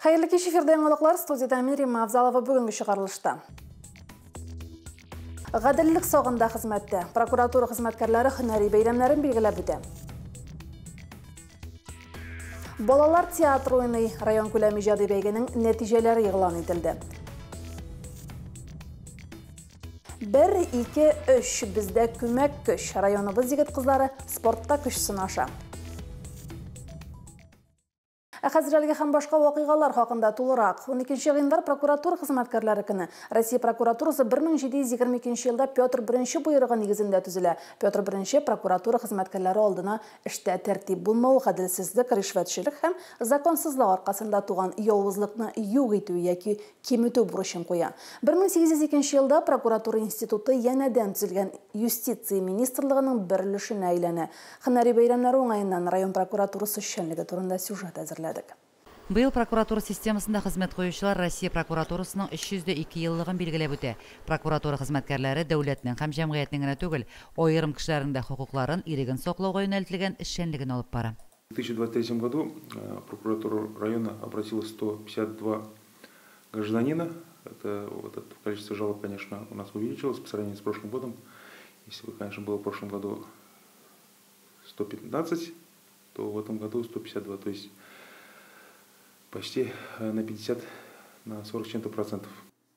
Хәерле кич, эфирдә яңалыклар, студияда мин Римма Авзалова. Бүгенге чыгарылышта. Гаделлек сагында хезмәттә. Прокуратура хезмәткәрләре һөнәри бәйрәмнәрен билгеләп үтә. Балалар театры уйный. Район күләм иҗади бәйгенең нәтиҗәләре игълан ителде. 1, 2, 3. Бездә күмәк көч. Районыбыз егет-кызлары спортта көч сынаша. Ә хәзер әлеге һәм башка вакыйгалар хакында тулырак. 12 гыйнвар прокуратура хезмәткәрләре көне. Россия прокуратурасы 1722 елда Петр I боерыгы нигезендә төзелә. Петр I прокуратура хезмәткәрләре алдына эштә тәртип булмау, гаделсезлек, ришвәтчелек һәм законсызлык аркасында туган явызлыкны юк итү яки киметү бурычын куя. 1802 елда прокуратура институты янәдән төзелгән юстиция министрлыгының бер өлешенә әйләнә. Һөнәри бәйрәмнәре уңаеннан район прокуратурасы эшчәнлеге турында сюжет әзерләдек. Быел прокуратура системасында хезмәт куючылар Россия прокуратурасының 302 еллыгын билгеләп үтә. Прокуратура хезмәткәрләре дәүләтнең һәм җәмгыятьнең генә түгел, аерым кешеләрнең дә хокукларын, иреген саклауга юнәлтелгән эшчәнлеген алып бара. В 2023 году в прокуратуру района обратилось 152 гражданина. Это, вот это количество жалоб, конечно, у нас увеличилось по сравнению с прошлым годом. Если бы, конечно, было в прошлом году 115, то в этом году 152, то есть почти на 50, на 40 с чем-то процентов.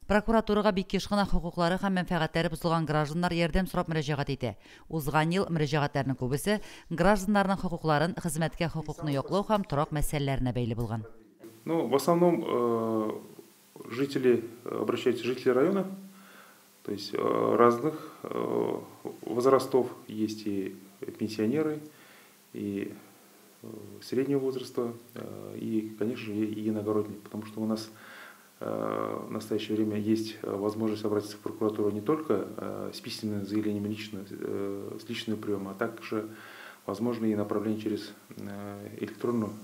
Прокуратурага бик еш кына хокуклары һәм мәнфәгатьләре бозылган гражданнар ярдәм сорап мөрәҗәгать итә. Узган ел мөрәҗәгатьләрнең күбесе гражданнарның хокукларын, хезмәткә хокукны яклау һәм торак мәсьәләләренә бәйле булган. Ну, в основном жители обращаются, жители района, то есть разных возрастов, есть и пенсионеры, и среднего возраста, и, конечно же, и иногородние, потому что у нас в настоящее время есть возможность обратиться в прокуратуру не только с письменным заявлением лично, с личного приема, а также возможно и направление через электронную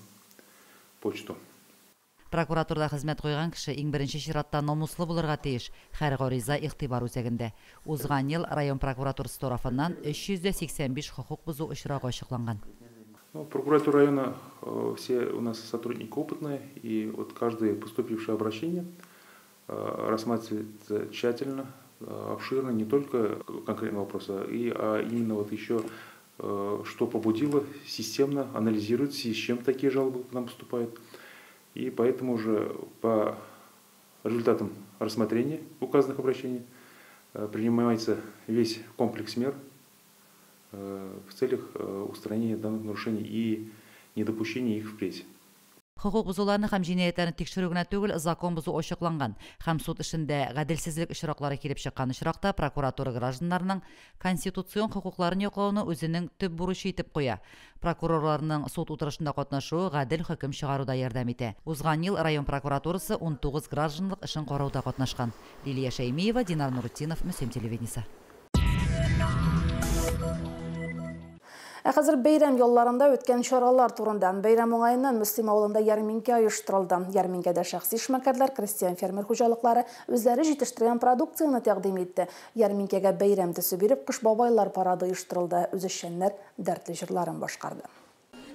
почту. Прокуратурада хезмәт куйган кеше иң беренче чиратта намуслы булырга тиеш. Һәр гариза игътибар үзәгендә. Узган ел район прокуратурасы тарафыннан 385 хокук бозу очрагы ачыкланган. Ну, прокуратура района, все у нас сотрудники опытные, и вот каждое поступившее обращение рассматривается тщательно, обширно, не только конкретного вопроса, а именно вот еще, что побудило, системно анализирует, с чем такие жалобы к нам поступают. И поэтому уже по результатам рассмотрения указанных обращений принимается весь комплекс мер в целях устранения данных нарушений и недопущения их впредь. Хокук бозуларны һәм җинаятьләрне тикшерү генә түгел, закон бозу ачыкланган һәм суд эшендә гаделсезлек очраклары килеп чыккан очракта прокуратура гражданнарның конституцион хокукларын яклауны үзенең төп бурычы итеп куя. Прокурорларның суд утырышында катнашуы гадел хөкем чыгаруда ярдәм итә. Узган ел район прокуратурасы 19 гражданлык эшен карауда катнашкан. Лилия Шәймиева, Динар Нурутдинов, Мөслим телевидениесе. Ә хәзер бәйрәм ялларында үткән чаралар турында. Бәйрәм уңаеннан Мөслим авылында ярминкә оештырылды. Ярминкәдә шәхси эшмәкәрләр, крестьян фермер хуҗалыклары үзләре җитештергән продукцияне тәкъдим итте. Ярминкәгә бәйрәм төсе биреп, Кыш бабайлар парады оештырылды. Үзешчәннәр дәртле җырларын башкарды.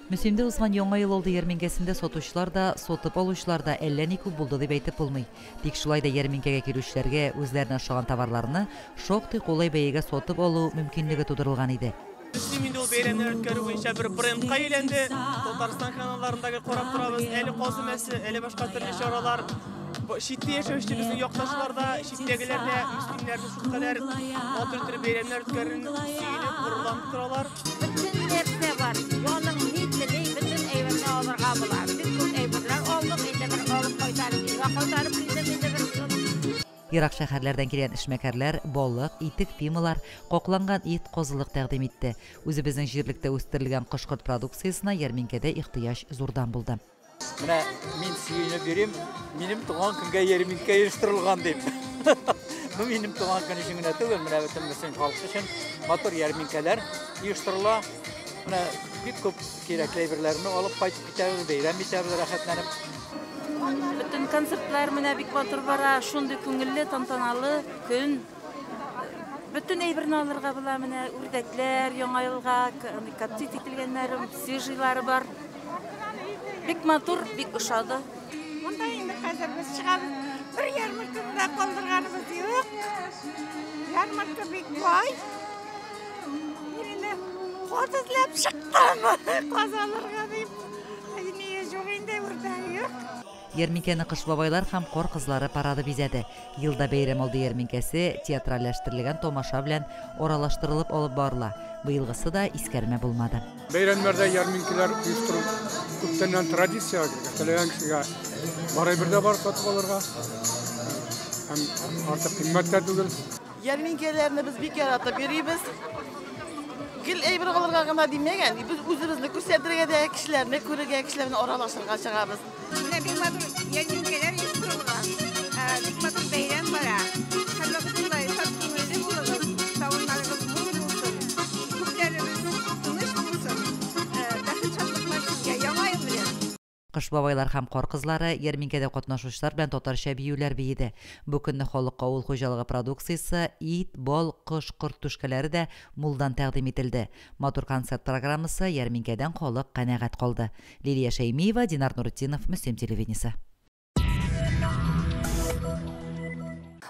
Мөслимдә узган Яңа ел алды ярминкәсендә сатучылар да, сатып алучылар да әллә ни күп булды дип әйтеп булмый. Тик шулай да ярминкәгә килүчеләргә үзләренә ошаган товарларны шактый кулай бәягә сатып алу мөмкинлеге тудырылган иде. Мөслим инде ул бәйрәмнәр үткәрү буенча бер брендка әйләнде. Татарстан каналларындагы карап торабыз, әле каз өмәсе, әле башка төрле чаралар. Читтә яшәүче безнең якташлар да, читтәгеләр дә мөслимнәрне шулкадәр матур итеп бәйрәмнәр үткәрүен сөенеп, горурланып торалар. Бөтен нәрсә бар. Яның ни тели, бөтен әйберне алырга була. Бик күп әйберләр алдык, инде бер алып кайтарып, өйгә кайтарып килдем, инде бер. Ерак шәһәрләрдән килгән эшмәкәрләр балык, итек, пималар, какланган ит, казылык тәкъдим итте. Үзебезнең җирлектә үстерелгән кош-корт продукциясенә ярминкәдә ихтыяҗ зурдан булды. Менә мин сөенеп йөрим, минем туган көнгә ярминкә оештырылган дип. Бу минем туган көн өчен генә түгел, менә бөтен Мөслим халкы өчен матур ярминкәләр оештырыла. Менә бик күп кирәкле әйберләрне алып кайтып китәбез, бәйрәм итәбез рәхәтләнеп. Бөтен концертлар менә бик матур бара, шундый күңелле, тантаналы көн. Бөтен әйберне алырга була, менә үрдәкләр, яңа елга коптить ителгәннәр, свежийлары бар. Бик матур, бик ошады. Монда инде хәзер без чыгабыз. Бер ярмарканы да калдырганыбыз юк. Ярмарка бик бай. Мин инде каз эзләп чыктым. Каз алырга дип. Ни юк инде, үрдәк юк. Ярминкәне Кыш бабайлар һәм кар кызлары парады бизәде. Елда бәйрәм алды ярминкәсе театральләштерелгән тамаша белән аралаштырылып алып барыла. Быелгысы да искәрмә булмады. Бәйрәмнәрдә ярминкәләр оештыру күптәннән традициягә кергән. Теләгән кешегә бар әйбер дә бар сатып алырга. Һәм артык кыйммәт тә түгел. Ярминкәләрне без бик яратып йөрибез. Гел әйбер алырга гына димәгән, без үзебезне күрсәтергә дә, кешеләрне күрергә, кешеләр белән аралашырга чыгабыз. Менә бик матур ярминкәләр оештырылган. Бик матур бәйрәм бара. Һәрвакыт шулай шат күңелле булыгыз, табыннарыгыз мул булсын, күкләребез тыныч булсын. Бәхет шатлыклар сезгә, Яңа ел белән. Кыш бабайлар һәм кар кызлары ярминкәдә катнашучылар белән татарча биюләр биеде. Бу көнне халыкка авыл хуҗалыгы продукциясе, ит, бал, кош, корт түшкәләре дә мулдан тәкъдим ителде. Матур концерт программасы ярминкәдән халык канәгать калды. Лилия Шәймиева, Динар Нуртдинов, Мөслим телевидениесе.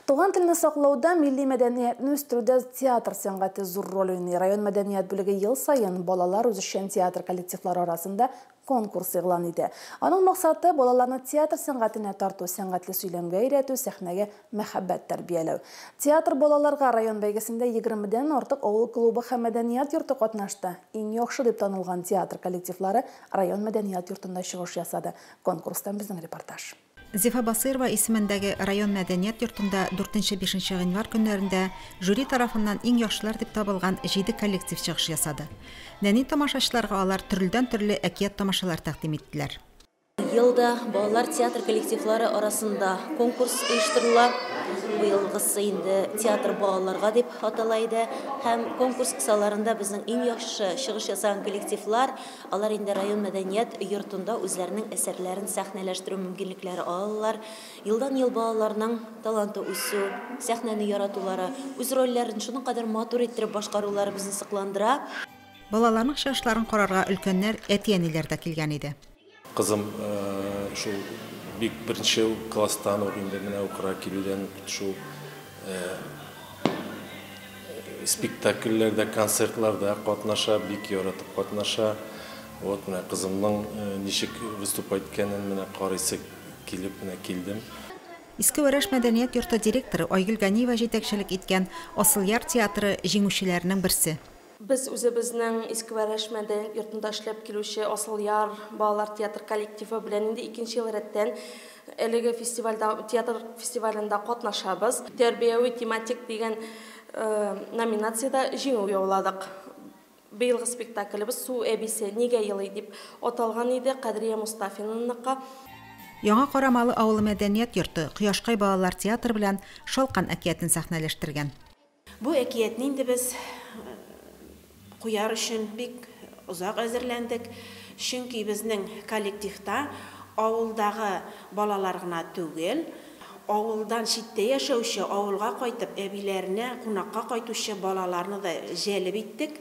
Туган телне саклауда, милли мәдәниятне үстерүдә театр сәнгате зур роль уйный. Район мәдәният бүлеге ел саен балалар үзешчән театр коллективлары арасында конкурс игълан итә. Аның максаты балаларны театр сәнгатенә тарту, сәнгатьле сөйләмгә өйрәтү, сәхнәгә мәхәббәт тәрбияләү. Театр балаларга район бәйгесендә 20дән артык авыл клубы һәм мәдәният йорты катнашты. Иң яхшы дип танылган театр коллективлары район мәдәният йортында чыгыш ясады. Конкурстан безнең репортаж. Зифа Басырова исемендәге район мәдәният йортында 4-5 гыйнвар көннәрендә жюри тарафыннан иң яхшылар дип табылган 7 коллектив чыгыш ясады. Нәни тамашачыларга алар төрледән-төрле әкият тамашалар тәкъдим иттеләр. Елда балалар театр коллективлары арасында конкурс оештырыла. Быелгысы инде театр балаларга дип атала иде. Һәм конкурс кысаларында безнең иң яхшы чыгыш ясаган коллективлар, алар инде район мәдәният йортында үзләренең әсәрләрен сәхнәләштерү мөмкинлекләре алалар. Елдан-ел балаларның таланты үсү, сәхнәне яратулары, үз рольләрен шуның кадәр матур иттереп башкарулары безне сокландыра. Балаларның чыгышларын карарга өлкәннәр, әти-әниләр дә килгән иде. Кызым шул бик беренче класстан ук инде менә укырга килүдән шул спектакльләрдә, концертларда катнаша, бик яратып катнаша. Вот менә кызымның ничек выступать иткәнен менә карыйсы килеп менә килдем. Иске Вәрәш мәдәният йорты директоры Айгөл Ганиева җитәкчелек иткән Асылъяр театры җиңүчеләренең берсе. Без үзебезнең Иске Вәрәш мәдәният йортында эшләп килүче Асылъяр балалар театр коллективы белән инде икенче ел рәттән әлеге фестивальдә, театр фестивалендә катнашабыз. Тәрбияви тематик дигән номинациядә җиңү яуладык. Быелгы спектаклебез Су әбисе нигә елый дип аталган иде, Кадрия Мустафинаныкы. Яңа Карамалы авылы мәдәният йорты Кояшкай балалар театры белән Шалкан әкиятен сәхнәләштергән. Бу әкиятне инде без куяр өчен бик озак әзерләндек, чөнки безнең коллективта авылдагы балалар гына түгел, авылдан читтә яшәүче, авылга кайтып әбиләренә кунакка кайтучы балаларны да җәлеп иттек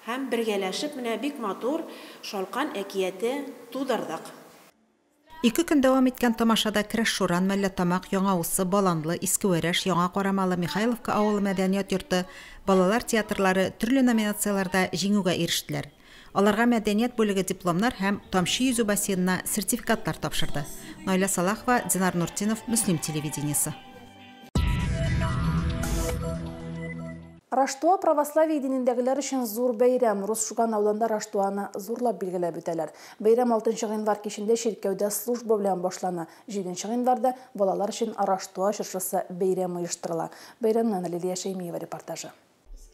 һәм бергәләшеп менә бик матур Шалкан әкияте тудырдык. Ике көн дәвам иткән тамашада Керәш-Шуран, Мәлләтамак, Яңа Усы, Баланлы, Иске Вәрәш, Яңа Карамалы, Михайловка авылы мәдәният йорты, балалар театрлары төрле номинацияләрдә җиңүгә ирештеләр. Аларга мәдәният бүлеге дипломнар һәм Тамчы йөзү бассейнына сертификатлар тапшырды. Наиля Салахова, Динар Нуртдинов, Мөслим телевидениесе. Раштуа православие динендәгеләр өчен зур бәйрәм. Рус Шуган авылында Раштуаны зурлап билгеләп үтәләр. Бәйрәм 6 гыйнвар кичендә чиркәүдә служба белән башлана. 7 гыйнварда балалар өчен Раштуа чыршысы бәйрәм оештырыла. Бәйрәмнән Лилия Шәймиева репортажы.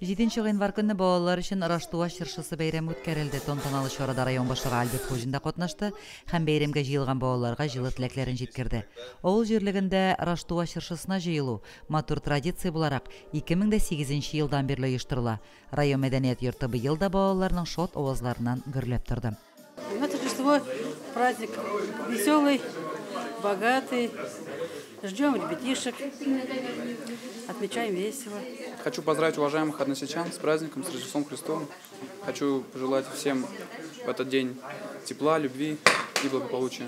7 гыйнвар көнне балалар өчен Раштуа чыршысы бәйрәме үткәрелде. Тантаналы чарада район башлыгы Альберт Хуҗин да катнашты һәм бәйрәмгә җыелган балаларга җылы теләкләрен җиткерде. Авыл җирлегендә Раштуа чыршысына җыелу матур традиция буларак 2008 елдан бирле оештырыла. Район мәдәният йорты быел да балаларның шат авазларыннан гөрләп торды. Это Рождество праздник веселый, богатый. Ждем ребятишек, отмечаем весело. Хочу поздравить уважаемых односельчан с праздником, с Рождеством Христовым. Хочу пожелать всем в этот день тепла, любви и благополучия.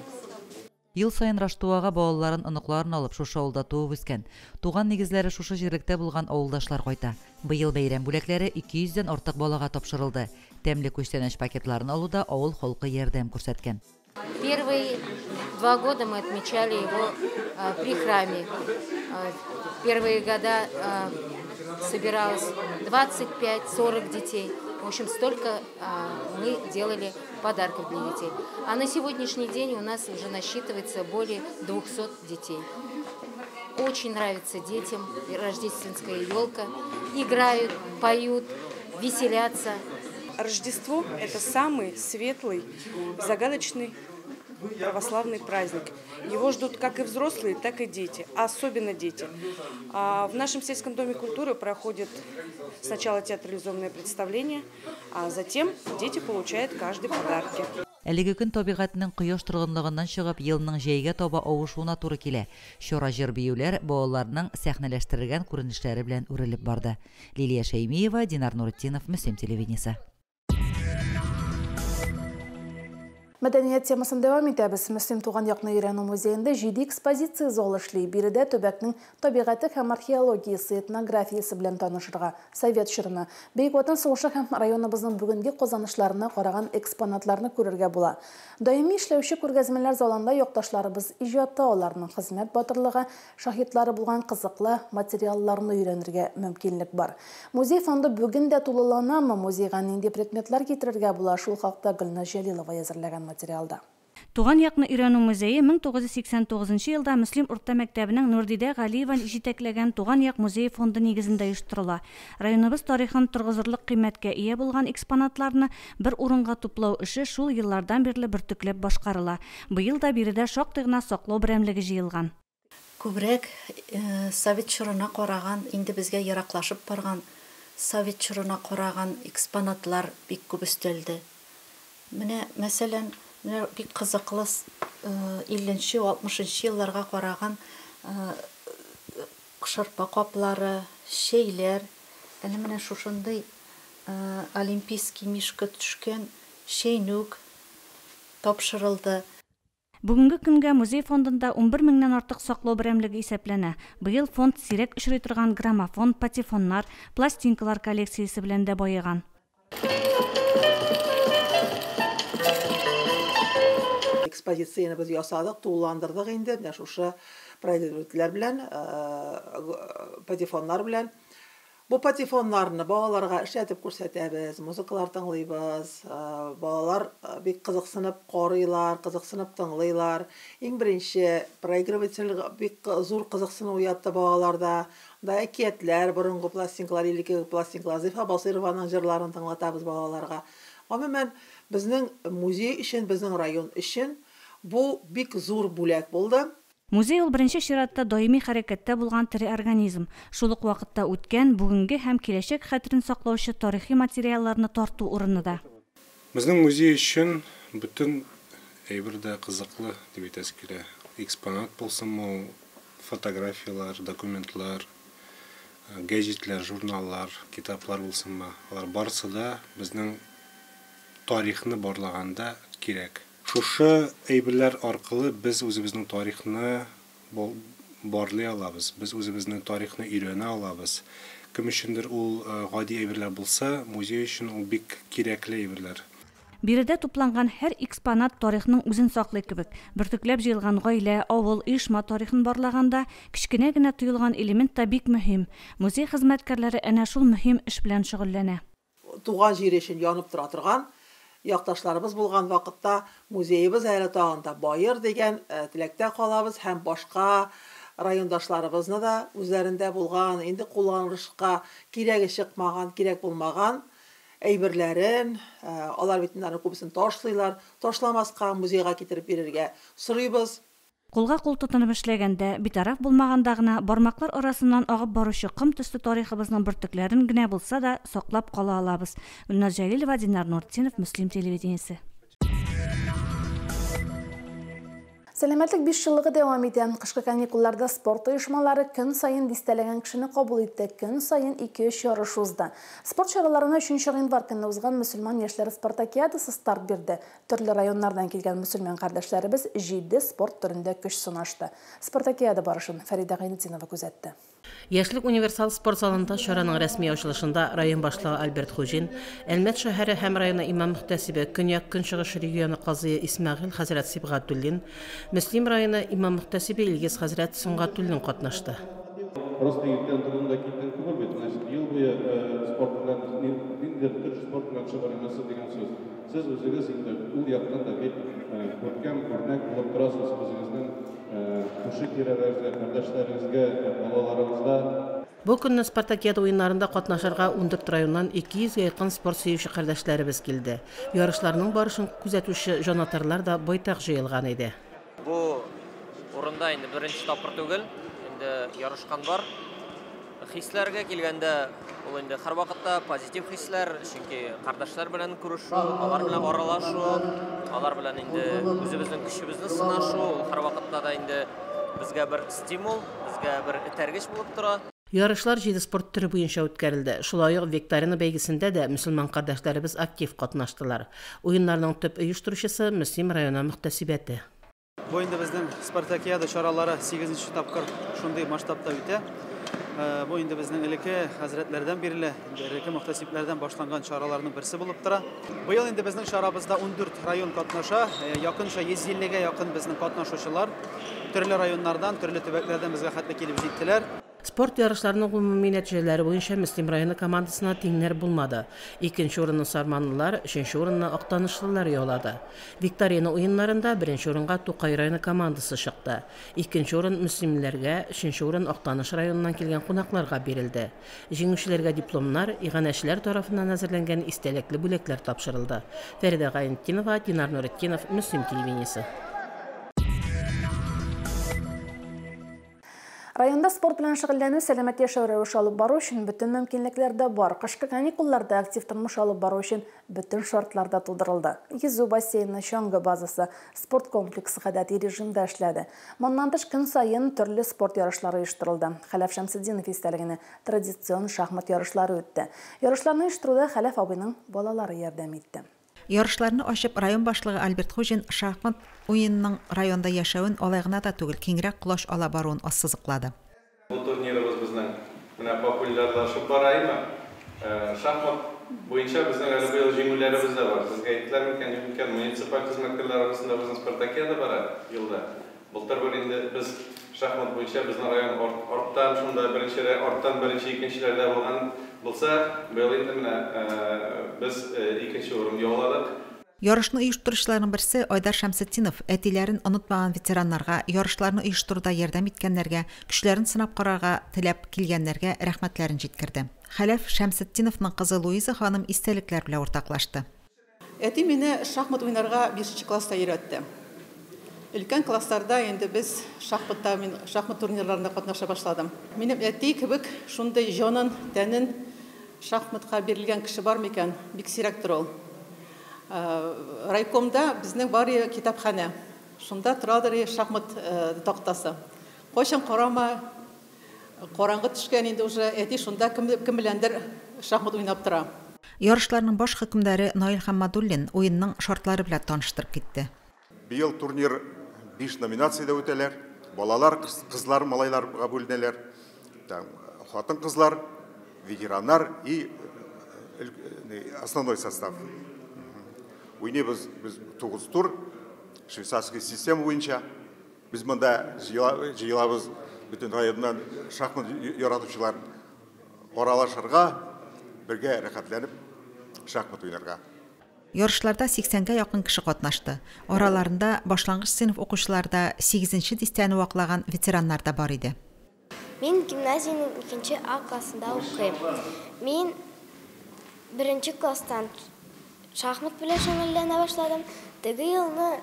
Ел саен Раштуага балаларын, оныкларын алып, шушы авылда туып үскән, туган нигезләре шушы җирлектә булган авылдашлар кайта. Быел бәйрәм бүләкләре 200 дән артык балага тапшырылды. Тәмле күчтәнәч пакетларын алуда авыл халкы ярдәм күрсәткән. Первые 2 года мы отмечали его при храме. Первые года собиралось 25-40 детей. В общем, столько мы делали подарков для детей. А на сегодняшний день у нас уже насчитывается более 200 детей. Очень нравится детям рождественская елка. Играют, поют, веселятся. Рождество – это самый светлый, загадочный православный праздник. Его ждут как и взрослые, так и дети, особенно дети. В нашем сельском доме культуры проходит сначала театрализованное представление, а затем дети получают каждый подарки. Әлеге көн табигатьнең кояш торгынлыгыннан чыгып, елның җәйгә таба авышуына туры килә. Чара җыр-биюләр балаларның сәхнәләштерелгән күренешләре белән үрелеп барды. Лилия Шәймиева, Динар Нуретдинов, Мөслим телевидениесе. Мәдәният темасын дәвам итәбез. Мөслим туган якны өйрәнү музеенда 7 экспозиция залы эшли. Биредә төбәкнең табигате һәм археологиясе, этнографиясе белән танышырга, совет чорына, Бөек Ватан сугышы һәм районыбызның бүгенге казанышларына караган экспонатларны күрергә була. Даими эшләүче күргәзмәләр залында якташларыбыз иҗаты, аларның хезмәт батырлыгы, шаһитлары булган кызыклы материалларны өйрәнергә мөмкинлек бар. Музей фонды бүген дә тулыланамы? Музейга нинди предметлар китерергә була? Шул хакта Гөлназ Җәлилова әзерләгән материалда. Туган якны өйрәнү музее 1989 елда Мөслим урта мәктәбенең Нурдидә Галиева җитәкләгән Туган як музее фонды нигезендә оештырыла. Районыбыз тарихын торгызырлык кыйммәткә ия булган экспонатларны бер урынга туплау эше шул еллардан бирле бөртекләп башкарыла. Быел да биредә шактый гына саклау берәмлеге җыелган. Күбрәк совет чорына караган, инде безгә ераклашып барган совет чорына караган экспонатлар бик күп өстәлде. Менә, мәсәлән, менә бик кызыклы 50-60 елларга караган шырпы каплары, чәйләр, әле менә шушындый олимпийский мишка төшкән чәйнүк тапшырылды. Бүгенге көнгә музей фондында 11 меңнән артык саклау берәмлеге исәпләнә. Быел фонд сирәк очрый торган граммофон, патефоннар, пластинкалар коллекциясе белән дә баеган. Экспозицияны без ясадык, тулыландырдык инде, менә шушы проектлар белән, патефоннар белән. Бу патефоннарны балаларга эшләтеп күрсәтәбез, музыкалар тыңлыйбыз, балалар бик кызыксынып карыйлар, кызыксынып тыңлыйлар. Иң беренче проигрыватель бик зур кызыксыну уятты балаларда. Анда әкиятләр, борынгы пластинкалар, элекке пластинкалар, Зифа Басыйрованың җырларын тыңлатабыз балаларга. Гомумән, безнең музей өчен, безнең район өчен бу бик зур бүләк булды. Музей ул беренче чиратта даими хәрәкәттә булган тере организм. Шул ук вакытта үткән, бүгенге һәм киләчәк хәтерен саклаучы тарихи материалларны тарту урыны да. Безнең музей өчен бөтен әйбер дә кызыклы дип әйтәсе килә. Экспонат булсынмы ул, фотографияләр, документлар, гәҗитләр, журналлар, китаплар булсынмы, алар барысы да безнең тарихны барлаганда кирәк. Шушы әйберләр аркылы без үзебезнең тарихны барлый алабыз, без үзебезнең тарихны өйрәнә алабыз. Кем өчендер ул гади әйберләр булса, музей өчен ул бик кирәкле әйберләр. Биредә тупланган һәр экспонат тарихның үзен саклый кебек. Бөртекләп җыелган гаилә, авыл, оешма тарихын барлаганда, кечкенә генә тоелган элемент та бик мөһим. Музей хезмәткәрләре әнә шул мөһим эш белән шөгыльләнә. Туган җире өчен янып тора торган якташларыбыз булган вакытта музеебыз әле тагын да баер дигән теләктә калабыз һәм башка райондашларыбызны да үзләрендә булган, инде кулланылышка кирәге чыкмаган, кирәк булмаган әйберләрен, алар бит инде күбесен ташлыйлар, ташламаска, музейга китереп бирергә сорыйбыз. Кулга кул тотынып эшләгәндә, битараф булмаганда гына бармаклар арасыннан агып баручы ком төсле тарихыбызның бөртекләрен генә булса да саклап кала алабыз. Гөлназ Җәлилова, Динар Нуртдинов, Мөслим телевидениесе. Сәламәтлек бишьеллыгы дәвам итә. Кышкы каникулларда спорт оешмалары көн саен дистәләгән кешене кабул итте. Көн саен 2-3 ярыш узды. Спорт чараларына 3 гыйнвар көнне узган мөселман яшьләре спартакиадасы старт бирде. Төрле районнардан килгән мөселман кардәшләребез 7 спорт төрендә көч сынашты. Спартакиада барышын Фәридә Гайнетдинова күзәтте. Яшьлек универсал спорт залында чараның рәсми ачылышында район башлыгы Альберт Хуҗин, Әлмәт шәһәре һәм районы имам-мөхтәсибе, Көньяк-Көнчыгыш регионы казые Исмәгыйль хәзрәт Сибгатуллин, Мөслим районы имам-мөхтәсибе Илгиз хәзрәт Сөнгатуллин катнашты. Просто иртән тордым да киттем түгел бит, значит, ел буе спорт белән, ниндидер төр спорт белән шөгыльләнәсез дигән сүз. Сез үзегез инде ул яктан да бик күркәм үрнәк булып торасыз үзегезнең күрше-тирәләрегезгә, кардәшләрегезгә, балаларыгызга. Бу көнне Спартакиада уеннарында катнашырга 14 районнан 200 гә якын спорт сөюче кардәшләребез килде. Ярышларның барышын күзәтүче җанатарлар да байтак җыелган иде. Бу урында инде беренче тапкыр түгел, инде ярышкан бар. Хисләргә килгәндә, ул инде һәрвакытта позитив хисләр, чөнки кардәшләр белән күрешү, алар белән аралашу, алар белән инде үзебезнең көчебезне сынашу, ул һәрвакытта да инде безгә бер стимул, безгә бер этәргеч булып тора. Ярышлар 7 спорт төре буенча үткәрелде. Шулай ук викторина бәйгесендә дә мөселман кардәшләребез актив катнаштылар. Уеннарның төп оештыручысы Мөслим районы мөхтәсибәте. Бу инде безнең Спартакиада чаралары 8нче тапкыр шундый масштабта үтә. Бу инде безнең элекке хәзрәтләрдән бирле, элекке мөхтәсибләрдән башланган чараларның берсе булып тора. Быел инде безнең чарабызда 14 район катнаша, якынча 150гә якын безнең катнашучылар төрле районнардан, төрле төбәкләрдән безгә хәтле килеп җиттеләр. Спорт ярышларының гомуми нәтиҗәләре буенча Мөслим районы командасына тиңнәр булмады. Икенче урынны сарманлылар, өченче урынны актанышлылар яулады. Викторина уеннарында беренче урынга Тукай районы командасы чыкты. Икенче урын мөслимлеләргә, өченче урын Актаныш районыннан килгән кунакларга бирелде. Җиңүчеләргә дипломнар, иганәчеләр тарафыннан әзерләнгән истәлекле бүләкләр тапшырылды. Фәридә Гайнетдинова, Динар Нуретдинов, Мөслим телевидениесе. Районда спорт белән шөгыльләнү, сәламәт яшәү рәвеше алып бару өчен бөтен мөмкинлекләр дә бар. Кышкы каникулларда актив тормыш алып бару өчен бөтен шартлар да тудырылды. Йөзү бассейны, чаңгы базасы, спорт комплексы гадәти режимда эшләде. Моннан тыш көн саен төрле спорт ярышлары оештырылды. Хәләф Шәмсетдинов истәлегенә традицион шахмат ярышлары үтте. Ярышларны оештыруда Хәләф абыйның балалары ярдәм итте. Ярышларны ачып, район башлыгы Альберт Хуҗин шахмат уенының районда яшәвен алай гына да түгел, киңрәк колач ала баруын ассызыклады. Бу турнирыбыз безнең менә популярлашып бара име? Шахмат буенча безнең әле быел җиңүләребез дә бар. Сезгә әйттеләр микән, юк микән, муниципаль хезмәткәрләр арасында безнең спартакиада бара елда. Былтыр бер инде без шахмат буенча безнең район арттан, шунда беренче, арттан беренче, икенчеләрдә булган булса, быел инде менә без икенче урын яуладык. Ярышны оештыручыларның берсе Айдар Шәмсетдинов әтиләрен онытмаган ветераннарга, ярышларны оештыруда ярдәм иткәннәргә, көчләрен сынап карарга теләп килгәннәргә рәхмәтләрен җиткерде. Хәләф Шәмсетдиновның кызы Луиза ханым истәлекләр белән уртаклашты. Әти мине шахмат уйнарга 5 класста өйрәтте. Өлкән классларда инде без шахматта, мин шахмат турнирларында катнаша башладым. Минем әти кебек шундый җанын, тәнен шахматка бирелгән кеше бар микән? Бик сирәктер ул. Райкомда безнең бар китапханә. Шунда торадыр шахмат тактасы. Кайчан карама, караңгы төшкән инде уже әти шунда кем беләндер шахмат уйнап тора. Ярышларның баш хөкемдары Наил Хаммадуллин уенның шартлары белән таныштырып китте. Быел турнир 5 номинациядә үтәләр. Балалар, кызлар, малайларга бүленәләр. Хатын-кызлар, ветераннар и основной состав. Уйнайбыз без 9 тур швейцарский система буенча. Без монда җыелабыз бөтен районнан шахмат яратучылар аралашырга, бергә рәхәтләнеп шахмат уйнарга. Ярышларда 80гә якын кеше катнашты. Араларында башлангыч сыйныф укучылары да, 8нче дистәне ваклаган ветераннар да бар иде. Мин гимназиянең 2нче А классында укыйм. Мин 1нче класстан шахмат белән шөгыльләнә башладым. Теге елны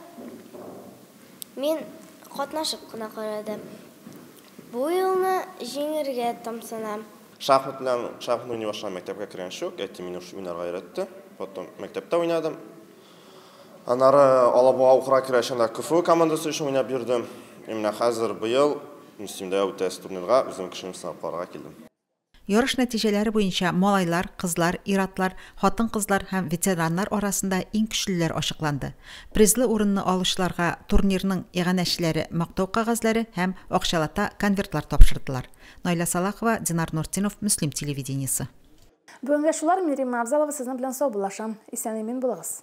мин катнашып кына карадым. Бу елны җиңергә тамсынам. Шахмат белән шахмат уйный башлаган мәктәпкә кергәнче үк әти мине уйнарга өйрәтте. Потом мәктәптә уйнадым. Аннары Алабуга укырга кергәч, анда КФУ командасы өчен уйнап йөрдем. И менә хәзер быел Мөслимдә үтәсе турнирга үземнең көчемне сынап карарга килдем. Ярыш нәтиҗәләре буенча малайлар, кызлар, ир-атлар, хатын-кызлар һәм ветераннар арасында иң көчлеләр ачыкланды. Призлы урынны алучыларга турнирның иганәчеләре Мактау кәгазьләре һәм акчалата конвертлар тапшырдылар. Наилә Салахова, Динар Нуртдинов, Мөслим телевидениесе. Бүгенгә шулар, мин Римма Абзалова сезнең белән саубуллашам. Исән-имин булыгыз.